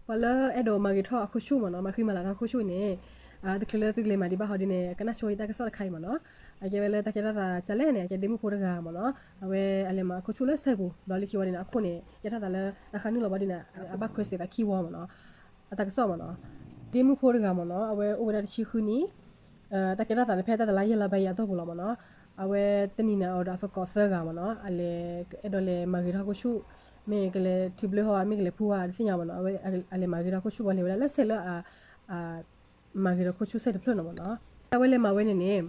ပှၤလၢအဲၣ်ဒိးမၤဂ့ၤထီၣ်အခိၣ်ဆူၣ်မ့ၢ်နီၤ, မၤဃံမၤလၤထီၣ်အခိၣ်ဆူၣ်န့ၣ်, တချုးလၢသုကလဲၤမၤဒံးဘၣ်ဟီဒ်န့ၣ် ကနၣ်ဆိယတၢ်ကစီၣ်တခါအံၤမ့ၢ်နီၤ. အကဲဝဲလၢတၢ်ကဲထီၣ်သးကလဲၣ်န့ၣ် အကဲဒ့မုၣ်ဖိတဂၤမ့ၢ်နီၤ. အဝဲအလဲၤမၤအခိၣ်ဆူၣ်လၢစဲပူၤ, ဘျီလၢခံဝံၤန့ၣ် အခိၣ်န့ၣ် ကဲထီၣ်သးလၢတၢ်ဃၣ်နုာ်လီၤဘၣ်ဒ်န့ၣ် အဘၣ်ခွဲးစဲးသးခံဝီမ့ၢ်နီၤ. အတၢ်ကစီၣ်မ့ၢ်နီၤ, ဒ့မုၣ်ဖိတဂၤမ့ၢ်နီၤ, အဝဲအိၣ်ဝဲဒၣ်တဆံဃုနံၣ်, တၢ်ကဲထီၣ်သးန့ၣ် ဖဲတၢ်တလါယဲၢ်လါဘၣ်အံၤအတီၢ်ပူၤလီၤမ့ၢ်နီၤ. အဝဲတနံၤန့ၣ် အအိၣ်ဒီးအသကိးသၢဂၤမ့ၢ်နီၤ, အလဲၤအဲၣ်ဒိးလဲၤမၤဂ့ၤထီၣ်ခိၣ်ဆူၣ်, မ့ၢ်ကလဲၤထုးဘျၢဟီဧါ မ့ၢ်ကလဲၤဖှူဧါ တသ့ၣ်ညါမ့ၢ်နီၤ. အဝဲအလဲၤမၤဂ့ၤထီၣ်ခိၣ်ဆူၣ် ပှၤလဲၤဝဲဒၣ်လၢစဲလၢ မၤဂ့ၤထီၣ်ခိၣ်ဆူၣ်စဲတဖျၢၣ်န့ၣ်မ့ၢ်နီၤ. အဝဲလဲၤမၤဝဲန့ၣ်န့ၣ်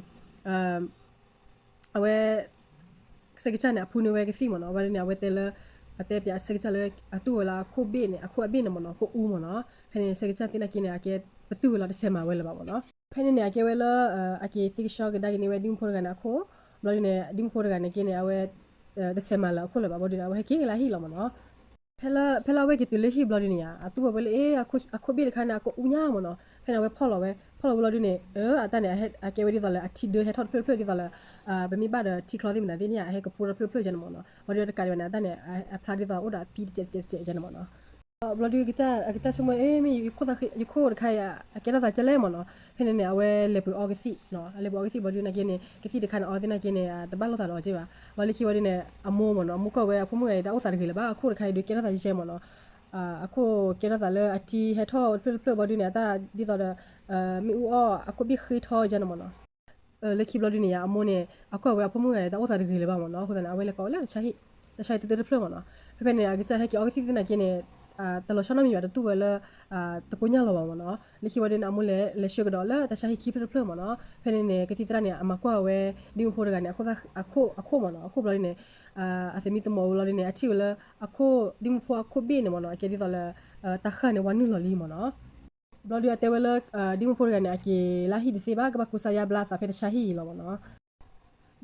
အဝဲ စဲကစၢ်န့ၣ် အဖှူန့ၢ်ဝဲကသံၣ်မ့ၢ်နီၤ. ဘျီဒ်န့ၣ် အဝဲတဲလၢ, အတဲပၠးစဲကစၢ်လၢ အတူၢ်ဝဲလၢအခိၣ်ဘ့ၣ်န့ၣ် အခိၣ်အဘ့ၣ်န့ၣ်မ့ၢ်နီၤ ကအူမ့ၢ်နီၤ. ဖဲန့ၣ် စဲကစၢ်သ့ၣ်နာ်က့န့ၣ် အကဲပတူၢ်ဝဲလီၤ တဆဲးမၤဝဲလၢၤဘၣ်မ့ၢ်နီၤ. ဖဲန့ၣ်န့ၣ် အကဲဝဲလၢ အက့ၤသ့ကဆှီကဒါက့ၤန့ၢ်ဝဲဒ့မုၣ်ဖိတဂၤန့ၣ်အခိၣ်, ဘျီဒ်န့ၣ် ဒ့မုၣ်ဖိတဂၤန့ၣ်က့န့ၣ် အဝဲ တဆဲးမၤလၢၤအခိၣ်လၢၤဘၣ် ဘျီဒ်န့ၣ် အဝဲဟဲက့ၤလၢဟံၣ်လီၤမ့ၢ်နီၤ. ဖဲလၢ, ဖဲလၢအဝဲက့ၤတုၤလၢဟံၣ်ဘျီဒ်န့ၣ်ဧါ, အတူၢ်ဝဲလၢ အ့ အခိၣ်ဘ့ၣ်တခါန့ၣ် အကအူညါမ့ၢ်နီၤ. ဖဲန့ၣ် အဝဲဖီၣ်လီၤဝဲ, ဖီၣ်လီၤဝဲလီၤဒုန့ၣ်, အတၢ်န့ၣ် အကဲဝဲဒ်သိးလၢအထံဒၢဟဲထီၣ်တဖျၢၣ်တဖျၢၣ်ဒ်သိးလၢ ပမ့ၢ်ဘၣ်ဒီးထံချီသ့ၣ်မနုၤသ့ၣ်န့ၣ် အဟဲကဖိထီၣ်တဖျၢၣ်တဖျၢၣ်ကဲန့ၣ်မ့ၢ်နီၤ. ဘျီဒုတကးဒံးဘၣ်န့ၣ် အတၢ်န့ၣ် အဖျါဒ်သိးအိၣ်ဒီးအပံတစဲးတစဲးတစဲးကဲန့ၣ်မ့ၢ်နီၤ. ဘျီဒု အကစၢ်ဆိကမိၣ် အ့ မ့ၢ်ယခိၣ်တခါအံၤ အကဲထီၣ်သးကဲလဲၣ်မ့ၢ်နီၤ. ဖဲန့ၣ်န့ၣ် အဝဲလဲၤပှ့ၤအီကသံၣ်, အလဲၤပှ့ၤအီကသံၣ်ဘျီဒုန့ၣ်က့န့ၣ် ကသံၣ်တခါန့ၣ် အီသ့ၣ်နာ်က့န့ၣ် တဘၣ်လိာ်သးဒီးအီၤက့ဘၣ်. ဘျီလၢခံဝံၤဒုန့ၣ် အမိၢ်မ့ၢ်နီၤ, အမိၢ်ကွၢ်ဝဲအဖိမုၣ်ဂၤအံၤ တၢ်အိၣ်သးတဂ့ၤလၢၤဘၣ်, အခိၣ်တခါအံၤဒုးကဲထီၣ်သးကဲကဲမ့ၢ်နီၤ. အခိၣ်ကဲထီၣ်သးလၢအထံဟဲထီၣ်တဖျၢၣ်တဖျၢၣ်ဘျီဒုန့ၣ် အတၢ်ဒ်သိးဒီး မ့ၣ်အူအီၣ် အခိၣ်ဘ့ၣ်ဃ့ထီကဲန့ၣ်မ့ၢ်နီၤ. လၢခံဘျီဒုန့ၣ် အမိၢ်န့ၣ် အကွၢ်ဝဲအဖိမုၣ်ဂၤအံၤ တၢ်အိၣ်သးတဂ့ၤလၢၤဘၣ်မ့ၢ်နီၤ. အဃိသတးန့ၣ် အဝဲလဲၤကိးဝဲလၢတၢ်ဆါဟံၣ်, တၢ်ဆါဟံၣ်တဖျၢၣ်တဖျၢၣ်မ့ၢ်နီၤ. ဖဲဖဲန့ၣ် အကစၢ်ဟဲက့ၤအီကသံၣ်သ့ၣ်နာ်က့န့ၣ် တလီၤဆီနီတမံၤဘၣ်, တတူၢ်ဝဲလၢ တကိညၢ်လီၤဘၣ်မ့ၢ်နီၤ. လၢခံဝံၤဒုန့ၣ် အမိၢ်လဲၤ, လဲၤဆှၢကဒီးလၢတၢ်ဆါဟံၣ်ခံဖျၢၣ်တဖျၢၣ်မ့ၢ်နီၤ. ဖဲန့ၣ်န့ၣ် ကသံၣ်သရၣ်န့ၣ် အမၤကွၢ်ဝဲ ဒ့မုၣ်ဖိတဂၤန့ၣ် အခိၣ်မ့ၢ်နီၤ. အခိၣ်ဘျီဒုန့ၣ် အသမံသမိးဝဲလီၤဒုန့ၣ် အထံၣ်ဝဲလၢ အခိၣ်, ဒ့မုၣ်ဖိအခိၣ်ဘ့ၣ်န့ၣ်မ့ၢ်နီၤ, အကဲဒ်သိးလၢ တၢ်ဃၢ်န့ၣ် ဝါနုာ်လီၤလံမ့ၢ်နီၤ. ဘျီဒုအတဲဝဲလၢ ဒ့မုၣ်ဖိတဂၤန့ၣ် အက့ၤလၢဟံၣ်တသ့ဘၣ်, ကဘၣ်ကူစါယါဘျါအသးဖဲတၢ်ဆါဟံၣ်အံၤလီၤမ့ၢ်နီၤ.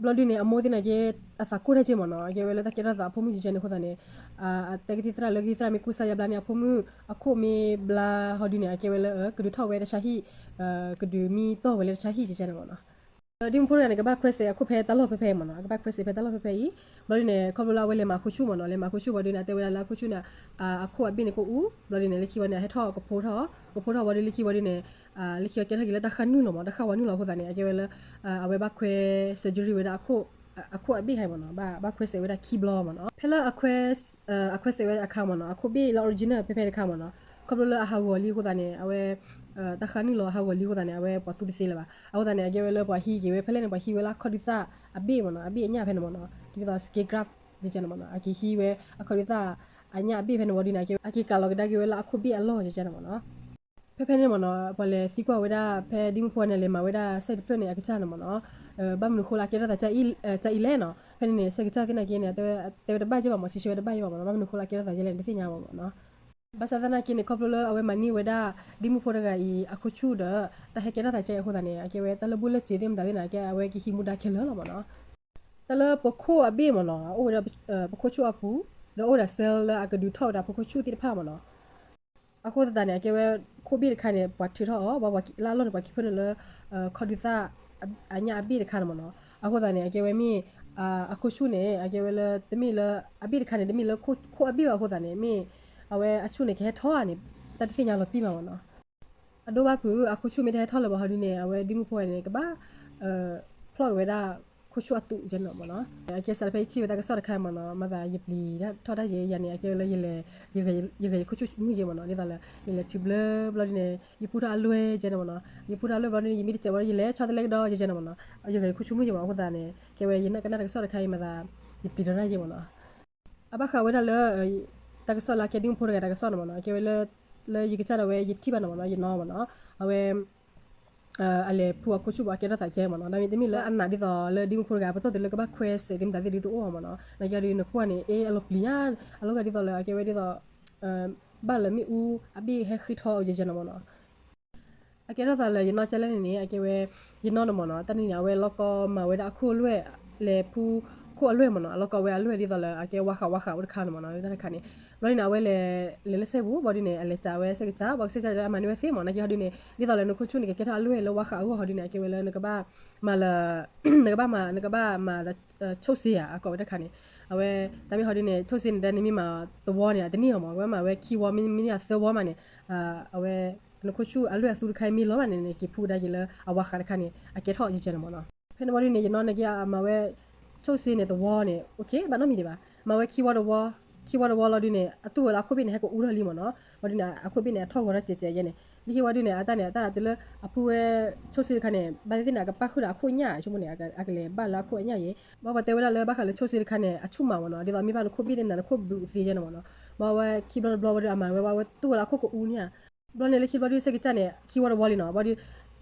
ဘျီဒုန့ၣ် အမိၢ်သ့ၣ်နာ်က့ အသးကိၢ်ထီၣ်က့မ့ၢ်နီၤ, အကဲဝဲလၢတၢ်ကဲထီၣ်သးအဖိမုၣ်ကဲကဲန့ၣ်အဃိသတးန့ၣ် အတဲကသံၣ်သရၣ်လၢ ကသံၣ်သရၣ်မ့ၢ်ကူစါယါဘျါန့ၣ် အဖိမုၣ်အခိၣ်မ့ၢ်ဘျါဟီဒုန့ၣ် အကဲဝဲလၢ ကဒုးထီၣ်ဝဲတၢ်ဆါဟံၣ်, ကဒုးမံတီၢ်ဝဲလၢတၢ်ဆါဟံၣ်ကဲကဲန့ၣ်မ့ၢ်နီၤ. ဒ့မုၣ်ဖိတဂၤန့ၣ် ကဘၣ်ခွဲးစဲးအခိၣ်ဖဲတၢ်လီၢ်ဖဲဖဲအံၤမ့ၢ်နီၤ, ကဘၣ်ခွဲးစဲးဖဲတၢ်လီၢ်ဖဲဖဲအံၤ. ဘျီဒုန့ၣ် ခီဖျိလၢအဝဲလဲၤမၤအခိၣ်ဆူၣ်မ့ၢ်နီၤ, လဲၤမၤအခိၣ်ဆူၣ်ဘျီဒုန့ၣ် အတဲဝဲဒၣ်လၢအခိၣ်ဆူၣ်န့ၣ် အခိၣ်အဘ့ၣ်န့ၣ်ကအိၣ်, ဘျီဒုန့ၣ် လၢခံဝံၤန့ၣ် အဟဲထီၣ်ကဖိထီၣ်, ကဖိထီၣ်ဘျီဒုလၢခံဝံၤဒုန့ၣ် လၢခံဝံၤကဲထီၣ်က့ၤလၢတၢ်ဃၣ်နုာ်လီၤမ့ၢ်, တၢ်ဃၣ်ဝါနုာ်လီၤအဃိသတးန့ၣ် အကဲဝဲလၢ အဝဲဘၣ်ခွဲး surgery ဝဲဒၣ် အခိၣ်အဘ့ၣ်ဟဲမ့ၢ်နီၤ, ဘၣ်ခွဲးစဲးဝဲဒၣ်ခံဘျီမ့ၢ်နီၤ. ဖဲလၢ အခွဲးစဲးဝဲအခါမ့ၢ်နီၤ, အခိၣ်ဘ့ၣ်လၢ original ဖဲဖဲတခါမ့ၢ်နီၤ, ခီဖျိလၢအဟးဂီၤလံအဃိသတးန့ၣ် အဝဲ တၢ်ဃၣ်နုာ်လီၤဟးဂီၤလံအဃိသတးန့ၣ် အဝဲပှၤသူတသ့လၢၤဘၣ်. အဃိသတးန့ၣ် အကဲဝဲလၢပှၤဟံးက့ၤဝဲဖဲလဲၣ်န့ၣ် ပှၤဟံးဝဲလၢအခီၣ်ဒုးသၣ်အဘ့ၣ်မ့ၢ်နီၤ, အဘ့ၣ်အညၣ်ဖဲန့ၣ်မ့ၢ်နီၤ, ဒ်သိး skin graft န့ၣ်မ့ၢ်နီၤ, အက့ၤဟံးဝဲအခီၣ်ဒုးသၣ်အညၣ်အဘ့ၣ်ဖဲန့ၣ်ဝံၤဒုန့ၣ် အက့ၤကးလီၤကဒါက့ၤဝဲလၢအခိၣ်ဘ့ၣ်အလီၢ်ကဲန့ၣ်မ့ၢ်နီၤ. ဖဲဖဲန့ၣ်မ့ၢ်နီၤ ပှၤလဲၤသံကွၢ်ဝဲဒၣ် ဖဲဒ့မုၣ်ဖိန့ၣ် လဲၤမၤဝဲဒၣ်စဲတဖျၢၣ်န့ၣ် အကစၢ်န့ၣ်မ့ၢ်နီၤ, ဘၣ်မနုၤဃိလၢအကဲထီၣ်သး ကအံၤလဲၣ်နီၤ. ဖဲန့ၣ်န့ၣ် စဲကစၢ်သ့ၣ်နာ်က့န့ၣ် တဲဝဲတဘၣ်ကဲဘၣ်မ့ၢ်, ဆံးဆံးဝဲတဘၣ်ကဲဘၣ်မ့ၢ်နီၤ, ဘၣ်မနုၤဃိလၢအကဲထီၣ်သးကဲလဲၣ်န့ၣ် တသ့ၣ်ညါဘၣ်မ့ၢ်နီၤ. ဘၣ်ဆၣ်သနာ်က့န့ၣ် ခီဖျိလၢအဝဲမၤန့ၢ်ဝဲဒၣ် ဒ့မုၣ်ဖိတဂၤအံၤ အခိၣ်ဆူၣ်ဒီး တၢ်ဟဲကဲထီၣ်သးကဲအဃိသတးန့ၣ် အကဲဝဲတၢ်လၢဘူၣ်လၢစ့သ့ၣ်မတၤသ့ၣ်န့ၣ် အကဲအဝဲကဟံးမူဒါခဲလၢာ်လီၤမ့ၢ်နီၤ. တၢ်လၢပခိၣ်အဘ့ၣ်မ့ၢ်နီၤ အိၣ်ဝဲဒၣ် ပခိၣ်ဆူၣ်အပူၤ ဒီးအိၣ်ဝဲဒၣ် cell လၢအကဒုးထီၣ်ဝဲဒၣ်ဖိခိၣ်ဆူၣ်သ့ၣ်တဖၣ်မ့ၢ်နီၤ. အဃိသတးန့ၣ် အကဲဝဲ ခိၣ်ဘ့ၣ်တခါန့ၣ် ပှၤထုးထီၣ်အီၤ ပှၤလၢအလီၢ်န့ၣ် ပှၤခံဖျၢၣ်န့ၣ်လၢ ခီၣ်ဒုးသၣ် အညၣ်အဘ့ၣ်တခါန့ၣ်မ့ၢ်နီၤ. အဃိသတးန့ၣ် အကဲဝဲမ့ၢ် အခိၣ်ဆူၣ်န့ၣ် အကဲဝဲလၢတမ့ၢ်လၢ အဘ့ၣ်တခါန့ၣ် တမ့ၢ်လၢခိၣ်အဘ့ၣ်ဘၣ်အဃိသတးန့ၣ် မ့ၢ်အဝဲအဆူၣ်န့ၣ် ကဟဲထီၣ်ဧါန့ၣ် တၢ်တသ့ၣ်ညါလီၤတံၢ်မးမ့ၢ်နီၤ. အဒိဘၣ်ဖုး အခိၣ်ဆူၣ်မ့ၢ်တဟဲထီၣ်လၢၤဘၣ်ဟီဒုန့ၣ် အဝဲဒ့မုၣ်ဖိန့ၣ် ကဘၣ် ဖျီၣ်က့ၤဝဲဒၣ် ခိၣ်ဆူၣ်အတူးကဲန့ၣ်မ့ၢ်နီၤ. အကဲစးဖဲယထံၣ်ဝဲတၢ်ကစီၣ်တခါမ့ၢ်နီၤ မၤသးယပျံၤထီၣ်တၢ်ယဲယၤန့ၣ် အကဲဝဲလၢ ယဂဲၤယခိၣ်ဆူၣ်မုၢ်ယဲမ့ၢ်နီၤ ဒ်သိးလၢ ယလဲၤထုးဘျၢဘျီဒုန့ၣ် ယဖှူထီၣ်အလွဲၢ်ကဲန့ၣ်မ့ၢ်နီၤ. ယဖှူထီၣ်အလွဲၢ်ဘျီဒုန့ၣ် ယမ့ၢ်တစဲးဝဲဒီး ယလဲၤဆီတလဲကဒီးယဲန့ၣ်မ့ၢ်နီၤ. ယဂဲၤယခိၣ်ဆူၣ်မုၢ်ယဲမ့ၢ်နီၤ အဃိသတးန့ၣ် ကဲဝဲယကနၣ်တၢ်ကစီၣ်တခါအံၤမၤသး ယပျံၤထီၣ်တၢ်ယဲမ့ၢ်နီၤ. အဘၣ်ဃးဝဲဒၣ်လၢ တၢ်ကစီၣ်လၢအကဲဒ့မုၣ်ဖိတဂၤတၢ်ကစီၣ်န့ၣ်မ့ၢ်နီၤ အကဲဝဲလၢ လၢယကစၢ်ဒၣ်ဝဲယထံၣ်ဘၣ်န့ၣ်မ့ၢ်နီၤ ယနီၤမ့ၢ်နီၤ အဝဲ အလဲၤဖှူအခိၣ်ဆူၣ်ဘၣ်အကဲထီၣ်သးကဲမ့ၢ်နီၤ တမ့ၢ်လၢအနးဒ်သိးလၢဒ့မုၣ်ဖိတဂၤ ပတီၢ်တုၤလၢကဘၣ်ခွဲးစဲးသ့ၣ်မတၤသ့ၣ်ဒုးတအိၣ်မ့ၢ်နီၤ နာ်က့ဒုးနကွၢ်န့ၣ် အ့ အလီၤပျံၤညါ အလီၤဂာ်ဒ်သိးလၢအကဲဝဲဒ်သိး ဘၣ်လၢမ့ၣ်အူအဘ့ၣ်ဟဲဃ့ထီၣ်အီၤယဲန့ၣ်မ့ၢ်နီၤ. အကဲထီၣ်သးလၢယနီၢ်ကဲလဲၣ်န့ၣ်န့ၣ် အကဲဝဲ ယနီၢ်န့ၣ်မ့ၢ်နီၤ တၢ်နံၤန့ၣ် အဝဲလီၢ်ကီမၤဝဲဒၣ်အခိၣ်အလွဲၢ် လဲၤဖှူခိၣ်အလွဲၢ်မ့ၢ်နီၤ အလီၢ်ကီဝဲအလွဲၢ်ဒ်သိးလၢအကဲဝါဃးဝါဃးအိၣ်တခါန့ၣ်မ့ၢ်နီၤ တၢ်တခါန့ၣ် ဘျီဒုန့ၣ် အဝဲလဲၤ လဲၤလၢစဲပူၤ ဘျီဒုန့ၣ် အလဲၤစးဝဲစဲကစၢ် ဘၣ်ကစဲကစၢ်လၢအမၤန့ၢ်ဝဲသ့မ့ၢ်နီၤ နာ်က့ဟီဒုန့ၣ် ဒ်သိးလၢနခိၣ်ဆူၣ်န့ၣ် ကကဲထီၣ်အလွဲၢ်လၢဝါဃးအဂီၢ်ဟီဒုန့ၣ် အကဲဝဲလၢနကဘၣ်မၤလၢ နကဘၣ်မၤ နကဘၣ်မၤဒီး ဆိၣ်စ့ဧါ အကိးဝဲတၢ်တခါန့ၣ် အဝဲ တၢ်မ့ၢ်ဟီဒုန့ၣ် ဆိၣ်စ့န့ၣ် တၢ်န့ၣ်မ့ၢ်မၤတဝီန့ၣ် အတန့ၢ်အီၤမး, အဝဲမၤဝဲခံဝီ မ့မ့ၢ်အသၢဝီမးန့ၣ် အဝဲ နခိၣ်ဆူၣ်အလွဲၢ်အသူတခါမ့ၢ်လီၤဘၣ်န့ၣ် က့ၤဖူဒါက့ၤလၢအဝါဃးတခါန့ၣ် အကဲထီၣ်ယကဲန့ၣ်မ့ၢ်နီၤ. ဖဲန့ၣ်ဝံၤဒုန့ၣ် ယနီၢ်န့ၣ်က့ၤအမၤဝဲ ဆိၣ်စ့န့ၣ်တဝီန့ၣ် အိၣ်ခ့ ဘၣ်နီတမံၤဒံးဘၣ်. မၤဝဲခံဝီတဝီ, ခံဝီတဝီလီၤဒုန့ၣ် အတူၢ်ဝဲလၢအခိၣ်ဘ့ၣ်န့ၣ် ဟဲကအူထီၣ်လံမ့ၢ်နီၤ. ဝံၤဒုန့ၣ် အခိၣ်ဘ့ၣ်န့ၣ် အထီၣ်ဂီၤထီၣ်ကဲးကဲးယဲန့ၣ် လၢခံဝံၤဒုန့ၣ် အတၢ်န့ၣ် အတၢ်တုၤလၢ အဖူဝဲ ဆိၣ်စ့တခါန့ၣ် ဘၣ်သ့ၣ်သ့ၣ်န့ၣ် အကပၣ်ဃုာ်ဒီးအခိၣ်ညၣ် ဆိကမိၣ်န့ၣ် အကလဲၤဘၣ်လၢအခိၣ်အညၣ်ယဲ. ဘၣ်ပှၤတဲဝဲဒၣ်လၢဘၣ်ဃးလၢဆိၣ်စ့တခါန့ၣ် အဆူၣ်မးမ့ၢ်နီၤ, ဒ်သိးမ့ၢ်ဘၣ်နခိၣ်ဘ့ၣ်သ့ၣ်န့ၣ် နခိၣ်ဘျုးသ့ယဲန့ၣ်မ့ၢ်နီၤ. ဘၣ်ဝဲခံဘျီတဘျီဝံၤဒု အမၤဝဲ ဘၣ်ဝဲတူၢ်ဝဲလၢအခိၣ်ကအူန့ၣ်ဧါ. ဘျီန့ၣ်လၢခံဘျီဒု စဲကစၢ်န့ၣ် ခံဝီတဝီလံနီၤ. ဘၣ်ဒု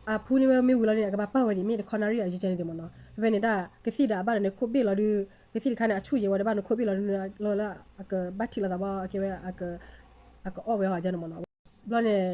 အဖူန့ၣ်ဝဲမ့ၢ်ဝံၤလီၤန့ၣ် အကဘၣ်ပာ်ဝဲဒ်မ့ၢ်တခီနၣ်ရံၣ်အယကဲန့ၣ်ဒံးမ့ၢ်နီၤ. ဖဲဖဲန့ၣ် တၢ်ကသံၣ်ဒီးအဘၣ်ဒီးနခိၣ်ဘ့ၣ်လီၤဒု ကသံၣ်တခါန့ၣ် အဆူၣ်ယဲဝဲဒီးဘၣ်နခိၣ်ဘ့ၣ်လီၤဒု လီၤလၢအကဘၣ်ထံးလိာ်သးဘၣ် အကဲဝဲ အကအီၣ်ဝဲအီၤယဲန့ၣ်မ့ၢ်နီၤ. ဘျီန့ၣ်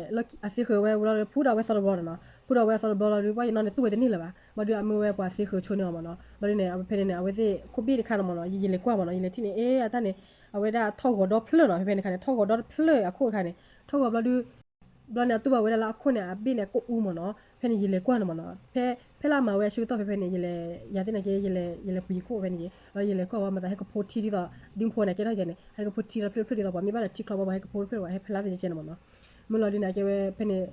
အသ့ဃုာ်ဝဲဝံၤလီၤ ဖူဒီးဝဲသီတဘျီန့ၣ်နီၤ. ဖူဒီးဝဲသီတဘျီလီၤဒု ပှၤယနီၢ်န့ၣ်တူၢ်ဝဲတန့ၢ်လၢၤဘၣ်. ဘျီဒု အမ့ၢ်ဝဲပှၤသ့ဃုာ်ဆိန့ၢ်အီၤမ့ၢ်နီၤ. ဘျီဒုန့ၣ် ဖဲန့ၣ်န့ၣ် အဝဲသ့ၣ်ခိၣ်ဘ့ၣ်တခါန့ၣ်မ့ၢ်နီၤ ယလဲၤကွၢ်မ့ၢ်နီၤ. ယလဲၤထံၣ်န့ၣ် အ့ အတၢ်န့ၣ် အဝဲဒၣ်ထီၣ်ဂီၤဒီဖျၢၣ်နီၤ. ဖဲဖဲန့ၣ်ခါန့ၣ် ထီၣ်ဂီၤဒီတဖျၢၣ်အခိၣ်တခါန့ၣ် ထီၣ်ဂီၤဘျီဒု ဘျီန့ၣ် အတူၢ်ဘၣ်ဝဲဒၣ်လၢအခိၣ်န့ၣ် အဘ့ၣ်န့ၣ် ကအူမ့ၢ်နီၤ. ဖဲန့ၣ် ယလဲၤကွၢ်န့ၣ်မ့ၢ်နီၤ. ဖဲ ဖဲလၢအမၤဝဲအဆၢကတီၢ်ဖဲဖဲန့ၣ် ယလဲၤ ယၤသ့ၣ်န့ၣ်က့ ယလဲၤ ယလဲၤပှ့ၤယခိၣ်ဖဲန့ၣ်က့ ဒီးယလဲၤကွၢ်ဝဲမၤသးဟဲကဖိထံဒ်သိး ဒုဖိန့ၣ် ကဲထီၣ်ယဲန့ၣ် ဟဲကဖိထံဒီဖျၢၣ်တဖျၢၣ်ဒ်သိး ပှၤမ့ၢ်ဘၣ်ဒီးထံချီဘၣ် ပှၤဟဲကဖိတဖျၢၣ်ပှၤဟဲဖဲလါတယဲကဲန့ၣ်မ့ၢ်နီၤ. မ့ၢ်လီၤဒုန့ၣ် အကဲဝဲဖဲန့ၣ်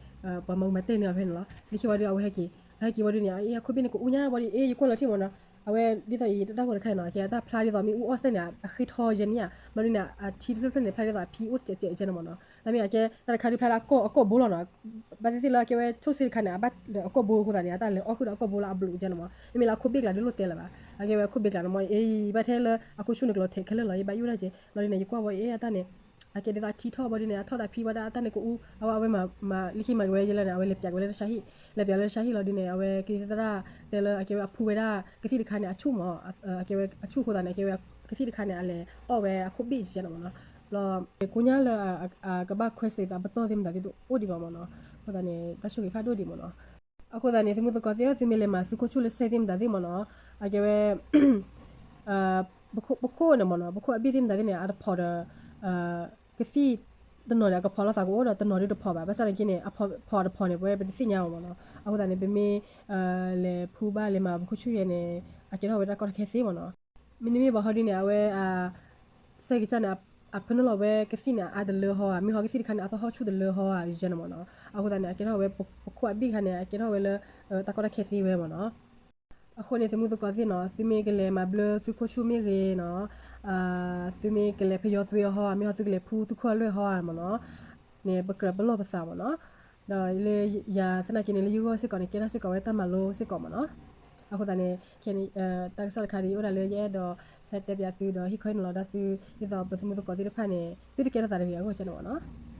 ပှၤမၤဝံၤမၤတဲာ်န့ၢ်အီၤဖဲန့ၣ်လီၤ. လၢခံဝံၤဒု အဝဲဟဲက့ၤ အဟဲက့ၤဝံၤဒုန့ၣ် အ့ အခိၣ်ဘ့ၣ်န့ၣ် ကအူညါဘၣ်ဒု အ့ ယကွၢ်လီၤထံၣ်မ့ၢ်နီၤ. အဝဲဒ်သိးအံၤ တၢ်ဂီၤတခါန့ၣ်နီၤ အကဲတၢ်ဖျါဒ်သိးမ့ၢ်အူအီၣ်စဲန့ၣ် အဃ့ထီယဲန့ၣ်ဧါ. ဘျီဒုန့ၣ် အထံတဖျၢၣ်တဖျၢၣ်န့ၣ် ဖျါဒ်သိးအဖံအိၣ်တစဲးစဲးကဲန့ၣ်မ့ၢ်နီၤ. တၢ်မ့ၢ်အကဲ တၢ်တခါဒုဖျါလၢအကီၢ်အကီၢ်ဘိလီၤနီၤ. ဘၣ်သ့ၣ်သ့ၣ်လၢအကဲဝဲဆိၣ်စ့တခါန့ၣ် အဘၣ်လၢအကီၢ်ဘိအဃိသတးန့ၣ် အတၢ်လဲၤအီၣ်ဃုာ်ဒီးအကီၢ်ဘိလၢအဘျုးကဲန့ၣ်မ့ၢ်. မ့မ့ၢ်လၢအခိၣ်ဘ့ၣ်ကျါဒုလိၣ်တဲလၢၤဘၣ်. အကဲဝဲအခိၣ်ဘ့ၣ်ကျါန့ၣ်မ့ၢ် အ့ ဘၣ်ထဲလၢအခိၣ်ဆူၣ်န့ၣ်ကလီၤထဲးခဲလၢာ်လီၤ ယဘၣ်ယိၣ်ဒၣ်က့ ဘျီဒုန့ၣ် ယကွၢ်ဝဲအ့ အတၢ်န့ၣ် အကဲဒ်သိးအထံထီၣ်ဘျီဒုန့ၣ် အထီၣ်ဒၣ်ဖံဝဲဒၣ်အတၢ်န့ၣ်ကအူ အဝဲ အဝဲမၤ လၢခံမၤက့ၤဝဲယဲလၢန့ၣ် အဝဲလဲၤပျးက့ၤဝဲလၢတၢ်ဆါဟံၣ် လဲၤပျးလၢတၢ်ဆါဟံၣ်လီၤဒုန့ၣ် အဝဲကသံၣ်သရၣ်တဲလၢအကဲဝဲအဖူဝဲဒၣ် ကသံၣ်တခါန့ၣ် အဆူၣ်မ့ၢ် အကဲဝဲအဆူၣ်အဃိသတးန့ၣ် အကဲဝဲ ကသံၣ်တခါန့ၣ် အလဲၤအီၣ်ဝဲအခိၣ်ဘ့ၣ်ကဲန့ၣ်မ့ၢ်နီၤ. ဘျီ ကိညါလၢ အကဘၣ်ခွဲးစဲးသးပတီၢ်သ့ၣ်မတၤသ့ၣ်တအိၣ်ဒံးဘၣ်မ့ၢ်နီၤ. အဃိသတးန့ၣ် တၢ်ဆိၣ်ဂ့ၤဖးဒိၣ်ဒံးမ့ၢ်နီၤ. အဃိသတးန့ၣ် သုမုၢ်သကိးသ့ၣ်ဧၢ သုမ့ၢ်လဲၤမၤသုခိၣ်ဆူၣ်လၢစဲသ့ၣ်မတၤသ့ၣ်မ့ၢ်နီၤ အကဲဝဲ ပခိၣ်န့ၣ်မ့ၢ်နီၤ ပခိၣ်အဘ့ၣ်သ့ၣ်မတၤသ့ၣ်န့ၣ် အတဖိးဒီး ကသံၣ်တနီၤန့ၣ် အကဖိးလိာ်သးကအိၣ်ဒီးတနီၤဒုတဖိးဘၣ်. ဘၣ်ဆၣ်သနာ်က့န့ၣ် အဖိးတဖိးန့ၣ် ပဝဲပတသ့ၣ်ညါဘၣ်မ့ၢ်နီၤ. အဃိသတးန့ၣ် ပမ့ၢ် လဲၤဖူဘၣ်လဲၤမၤပခိၣ်ဆူၣ်ယဲန့ၣ် အကဲထီၣ်ဝဲတၢ်ကီတၢ်ခဲသ့မ့ၢ်နီၤ. မ့တမ့ၢ်ဘၣ်ဟီဒုန့ၣ် အဝဲ စဲကစၢ်န့ၣ် အဖၢနုာ်လီၤဝဲကသံၣ်န့ၣ် အါတလၢဟီဧါ မ့ၢ်ဟီကသံၣ်တခါန့ၣ် အသီဟီၣ်ဆူၣ်တလၢဟီဧါ ယဲန့ၣ်မ့ၢ်နီၤ. အဃိသတးန့ၣ် အကဲထီၣ်ဝဲပခိၣ်အဘ့ၣ်တခါန့ၣ် အကဲထီၣ်ဝဲလၢ တၢ်ကီတၢ်ခဲသ့ဝဲမ့ၢ်နီၤ. အဃိန့ၣ် သုမုၢ်သကိးသ့ၣ်နီၤ သုမ့ၢ်ကလဲၤမၤဘျၢသုခိၣ်ဆူၣ်မ့ၢ်ဂ့ၤနီၤ သုမ့ၢ်ကလဲၤဖယီၤသွ့အီၤဟီဧါ မ့ၢ်ဟီသုကလဲၤဖူသုခိၣ်အလွဲၢ်ဟီဧါမ့ၢ်နီၤ န့ၣ် ပကြၢးပလီၢ်ပသးမ့ၢ်နီၤ. ဒီးလၢယၤသနာ်က့န့ၣ် လၢယဂီၢ်စ့ၢ်ကီးန့ၣ် ကဲထီၣ်စ့ၢ်ကီးဝဲတၢ်မၤလိစ့ၢ်ကီးမ့ၢ်နီၤ. အဃိသတးန့ၣ် ခဲန့ၣ် တၢ်ကစီၣ်တခါဒ်အံၤ အိၣ်ဒၣ်လၢယအဲၣ်ဒိးဟဲတဲပၠးသုဒီး ဟ့ၣ်ခီဟ့ၣ်နီၤလီၤဒၣ်သု ဒ်သိးပသုမုၢ်သကိးသ့ၣ်တဖၣ်န့ၣ် သုတကဲထီၣ်သးတဂ့ၤအဂီၢ်ကဲန့ၣ်မ့ၢ်နီၤ.